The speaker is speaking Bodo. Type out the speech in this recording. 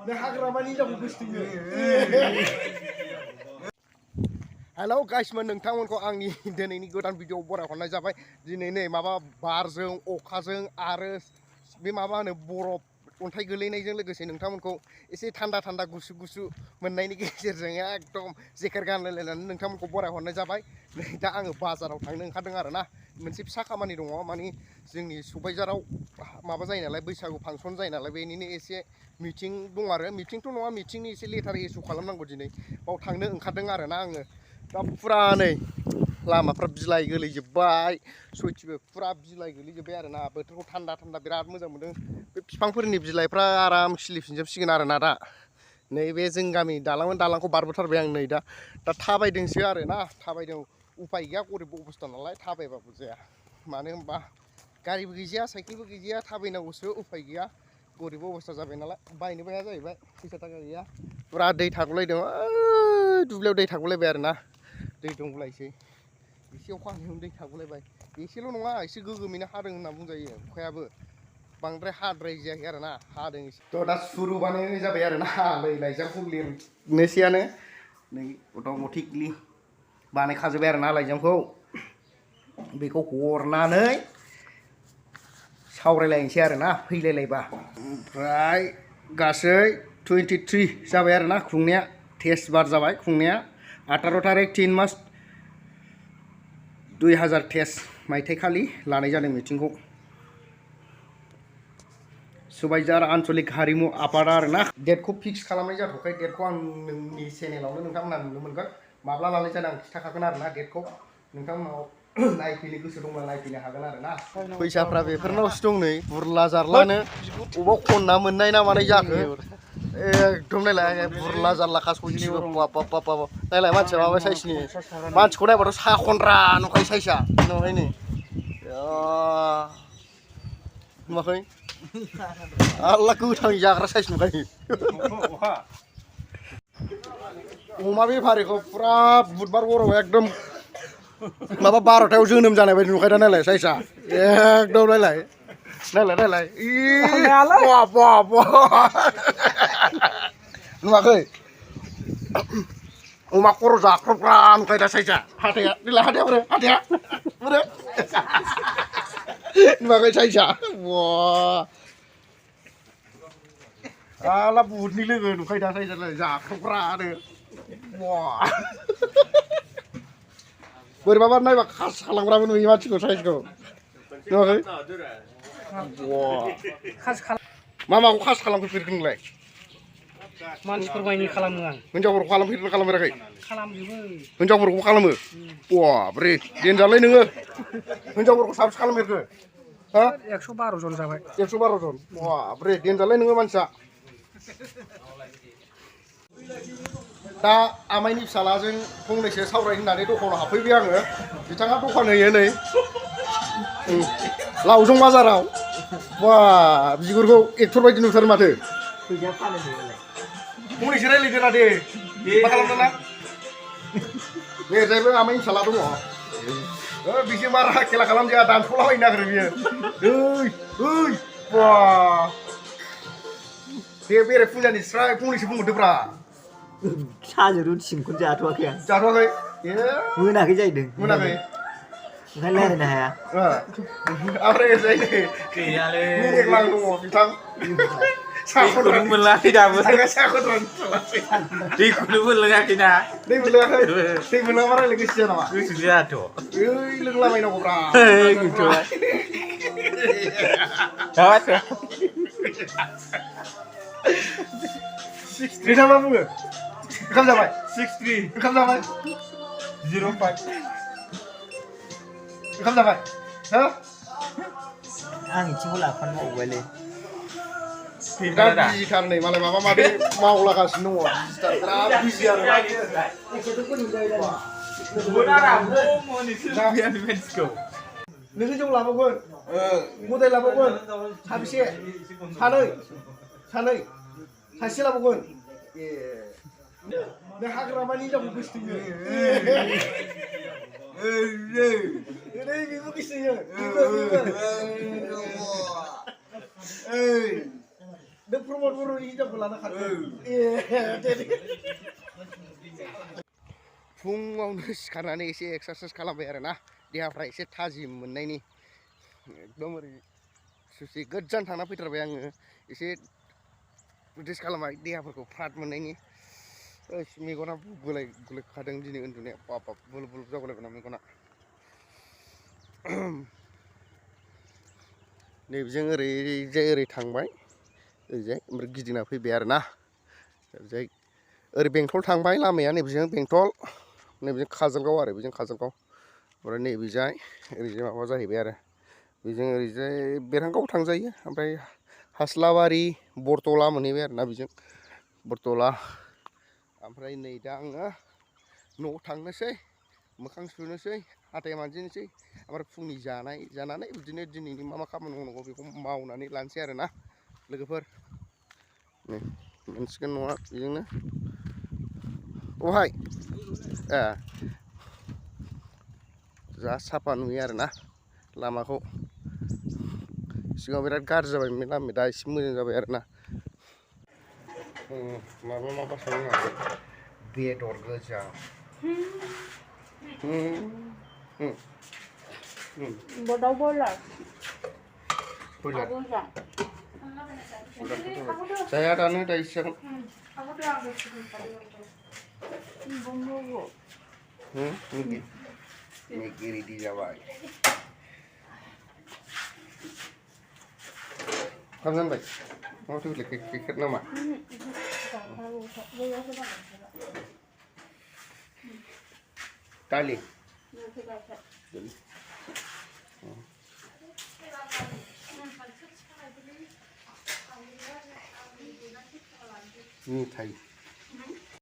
हेलौ गाइसमोन नोंथांमोनखौ आंनि दिनैनि गोदान भिडिअ बरायहरनाय जाबाय दिनै नै माबा बारजों अखाजों आरो बे माबा होनो बरफ अन्थाइ गोलैनायजों लोगोसे नोंथांमोनखौ एसे थान्दा थान्दा गुसु गुसु मोननायनि गेजेरजों एकदम जेकेट गानलायलायनानै नोंथांमोनखौ बरायहरनाय जाबाय नै दा आङो बाजाराव थांनो ओंखारदों आरो ना मोनसे फिसा खामानि दङ माने जोंनि सबायझाराव माबा जायो नालाय बैसागु फांसन जायो नालाय बेनिनो एसे मिटिं दं आरो मिटिंथ' नङा मिटिंनि एसे लेटार इसु खालामनांगौ दिनै बाव थांनो ओंखारदों आरो ना आङो दा फुरा नै लामाफ्रा बिलाइ गोलैजोब्बाय सयथिबो फुरा बिलाइ गोलैजोब्बाय आरो ना बोथोरखौ थान्दा थान्दा बिराद मोजां मोनदों बे बिफांफोरनि बिलाइफ्रा आराम खिलिफिनजोबसिगोन आरो ना दा नैबे जों गामि दालांखौ बारबोथारबाय आं नै दा थाबायदोंसो आरो ना थाबायदों उफाय गैया गरिब अबस्था नालाय थाबायबाबो जाया मानो होनबा गारिबो गैजाया साइकेलबो गैजाया थाबायनांगौसो उफाय गैया गरिब अबस्था जाबाय नालाय बायनोबो हाया जाहैबाय फैसा थाखा गैया फुरा दै थागुलायदों दुब्लियाव दै थागुलायबाय आरो ना दै दंगलायसै एसे अखा हानायावनो दै थागुलायबाय एसेल' नङा एसे गोगोमैनो हादों होनना बुंजायो अखायाबो बांद्राय हाद्राय जायाखै आरो ना हादों थ' दा सुरु बानायनाय जाबाय आरो ना नै लाइजामखौ लिरनोसैयानो नै अट'मेटिकलि बानायखाजोब्बाय आरो ना लाइजामखौ बेखौ हरनानै सावरायलायनोसै आरो ना फैलायलायबा ओमफ्राय गासै 23 जाबाय आरो ना खुंनाया टेस्ट बार जाबाय खुंनाया 18 तारिख 3 मास 2023 मायथाइखालि लानाय जादों मिटिंखौ सबायझार आन्चलिक हारिमु आफादा आरो ना डेटखौ फिक्स खालामनाय जाथ'वाखै डेटखौ आं नोंनि चेनेलावनो नोंथांमोना नुनो मोनगोन माब्ला लानाय जादों आं खिन्थाखागोन आरो ना डेटखौ नोंथांमोनाव नायफैनो गोसो दंब्ला नायफैनो हागोन आरो ना फैसाफ्रा बेफोरनावसो दं नै बुरला जारलानो अबाव खनना मोननाय ना मानाय जाखो एकदम नायलाय बुरला जारला सयथिबो बाब नायलाय मानसिया माबा साइसनि मानसिखौ नायबाथ' सा खनद्रा नुखायो साइसआ नुहाय नै नुवाखै आल्ला गोथां जाग्रा साइस नुखायो अमा बेफारिखौ फुरा बुधबार हराव एकदम माबा 12थायाव जोनोम जानाय बायदि नुखायो दा नायलाय साइसआ एकदम नायलाय नुवाखै अमा खर' जाख्रबग्रा नुखायो दा साइसआ हाथाया देलाय हाथाया बोरो नुवाखै साइसआ आला बुहुतनि लोगो नुखायो दा साइसआलाय जाख्रबग्रानो बोरैबाबा नायबा खास खालामग्राबो नुयो मानसिखौ साइसखौ नुवाखै मा माखौ खास खालामफेरखो नोंलाय मानसिफोर बायदि खालामो आं हिनजावफोरखौ खालामफेराखै खालामजोबो हिनजावफोरखौ खालामो बाबरे देनजारलै नोङो हिनजावफोरखौ साबेसे खालामफेरखो हा 112 जन जाबाय 112 जन बाबरे देनजारलै नोङो मानसिया दा आमाइनि फिसालाजों फंनैसो सावरायनो होननानै दखानाव हाबफैबाय आङो बिथाङा दखान होयो नै लावजं बाजाराव बा बिगुरखौ एक्टर बायदि नुथारो माथो फंनैसो रायलायदोना दे मा खालामदोंना बे जायबो आमाइनि फिसाला दङ बिसोर बारा खेला खालामजाया दानस'लाबायनो नागिरो बियो बा दे बेरे फुंजानि स्राय फंनैसो बुंहरदोब्रा साजों रुटिखौनो जाथ'वाखै आं जाथ'वाखै मोनाखै जाहैदों मोनाखै ओंखायनो रायलायनो हाया ओमफ्राय जायो गैयालै दङ बिथां दैखौनो मोनलाङाखै दाबो दैखौनो मोनलोङाखैना दै मोनलोङाखै दै मोनलोङाबा रायलायनो गोसो जाया नामा गोसो जायाथ' लोंलाबायनांगौब्रा नोंथाङा मा बुङो ओंखाम जाबाय 63 ओंखाम जाबाय 05 ओंखाम जाबाय हो आं इथिंखौ लाफानो बावबायलै बिराद बिजिथार नै मालाय माबा माबि मावलागासिनो दङ बिजिथार बिराद बिजि आरो नोङो जौ लाबावगोन गदाय लाबावगोन साबेसे सानै सासे लाबावगोन बे हाग्रामानि हिनजावखौ गोसोथोयो बेबो गोसोथोयो नों प्रमद बर'नि हिनजावखौ लाना खारदों फुङावनो सिखारनानै एसे एक्सारसाइस खालामबाय आरो ना देहाफ्रा एसे थाजिम मोननायनि एकदम ओरै सुसि गोजान थांना फैथारबाय आङो एसे प्रेक्टिस खालामबाय देहाफोरखौ फ्राद मोननायनि मेगना गुलाय गुलाय खादों दिनै उन्दुनाया बाब बाब बुलुब बुलुब जागलायबाय ना मेगना नैबेजों ओरै थांबाय ओरैजाय ओमफ्राय गिदिंना फैबाय आरो ना ओरैजाय ओरै बेंटल थांबाय लामाया नैबेजों बेंटल नैबेजों काजलगाव आरो बेजों काजलगाव ओमफ्राय नैबेजाय ओरैजाय माबा जाहैबाय आरो बेजों ओरैजाय बेरहांगाव थांजायो ओमफ्राय हास्लाबारि बरतला मोनहैबाय आरो ना बेजों बरतला ओमफ्राय नै दा आङो न'आव थांनोसै मोखां सुनोसै हाथाय मानजिनोसै ओमफ्राय फुंनि जानानै बिदिनो दिनैनि मा खामानि मावनांगौ बेखौ मावनानै लानोसै आरो ना लोगोफोर नै मोनसिगोन न'आ बेजोंनो अहाय ए जा साफा नुयो आरो ना लामाखौ सिगाङाव बिराद गाज्रि जाबाय लामाया दा एसे मोजां जाबाय आरो ना माबा संनो बेदर गोजा दाउ बयलार जाया दानो दा एसे मैगि रेडि जाबाय ओंखाम जानबाय माथो हले गाइखेर नामा दालि मिथाइ